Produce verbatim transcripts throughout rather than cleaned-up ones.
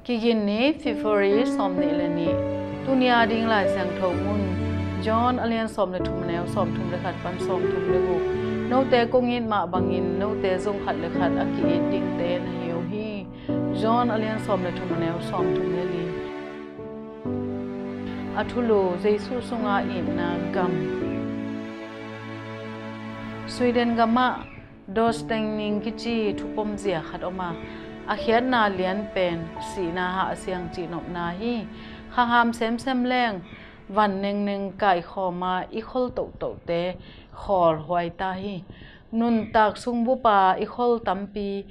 Kigin ni, February sawm nih le nih. Tuni a ding Lai Siangtho mun, John a lian sawm le thum, a neu sawm thum le khat pan sawm thum le guk. Note kong it mah bangin note zong khat le khat a ki-it dingte na hi uh hi. John a lian sawm le thum, a neu sawm thum le li. A thulu: Jesu sunga itna gam. Sweden gamah Dostengning kici thupomzia khat om a, a khiatna lian pen sihna hahsiang cihnopna hi. Khangham semsem leng van nengneng kaikhawm a, i khol tohtohte khawlhuai ta hi. Nuntak sungbup a i khol tampi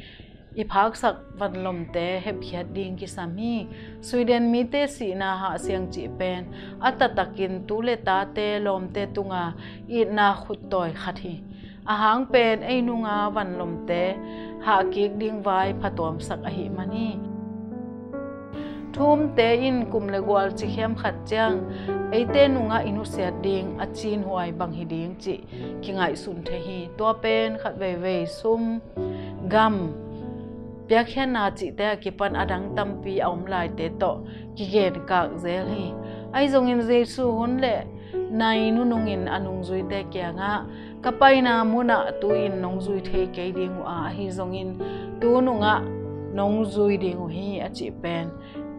i phaksak vanlomte hepkhiat ding kisam hi. Sweden mite sihna hahsiang cih pen a taktakin tu le tate lawmte tunga itna khuttawi khat hi. A hang pen ei nunga vanlomte hahkik ding vai phatuamsak ahih man hi. Thu umte in kum le gual cikhiam khat ciang eite nungah i nusiat ding a cinhuai bang hi ding cih kingaihsun thei hi. Tua pen khatveivei sum, gam, piakkhiatna cihte a kipan a dang tampi a om laite tawh kigenkak zel hi. Ahi zongin Jesu hun le nai nunungin a nungzuite kiangah, "Ka paina munah tu-in nong zui thei kei ding uh a, ahi zongin tu nungah nong zui ding uh hi," a cih pen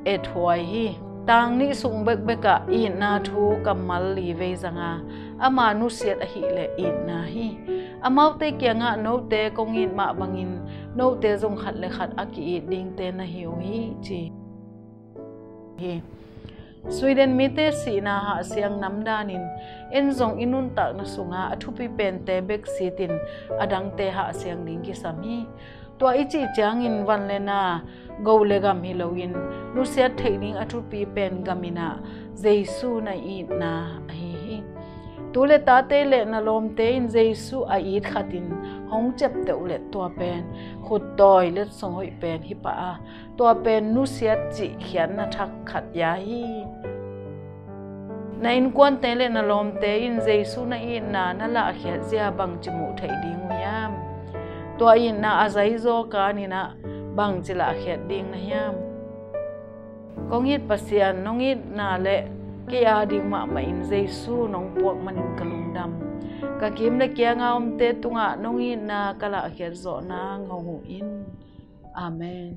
ethuai hi. Tang nih sung bekbekah itna thu kammal li vei zanga, ama nusiat ahileh itna hi. Amaute kiangah, "Note kong it mah bangin note zong khat le khat a ki-it dingte na hi uh hi," ci hi. Sweden mite sihna hahsiang namdanin en zong i nuntakna sunga a thupi pente bek sitin a dangte hahsiang ding kisam hi. Tua i cih ciangin van le na, go le gam hi loin nusiat theih ding a thupi pen gamin ah Jesu na itna ahi hi. Tu le tate le na lawmte in Jesu a it khatin hong ciapteh uh le tua pen khuttawi letsong hoih pen hi pah a, tua pen nusiat cih khiatna thak khat ya hi. Na innkuante le na lawmte in Jesu na itna na lahkhiat zia bangci muh theih ding uh hiam? Tua itna a zaizaw kanin ah bangci lahkhiat ding na hiam? Kong it Pasian, nong itna le kei a ding mahmah in Jesu nong puak manin ka lungdam. Ka kim le kianga omte tungah nong itna ka lahkhiat zawh nang hong huh in. Amen.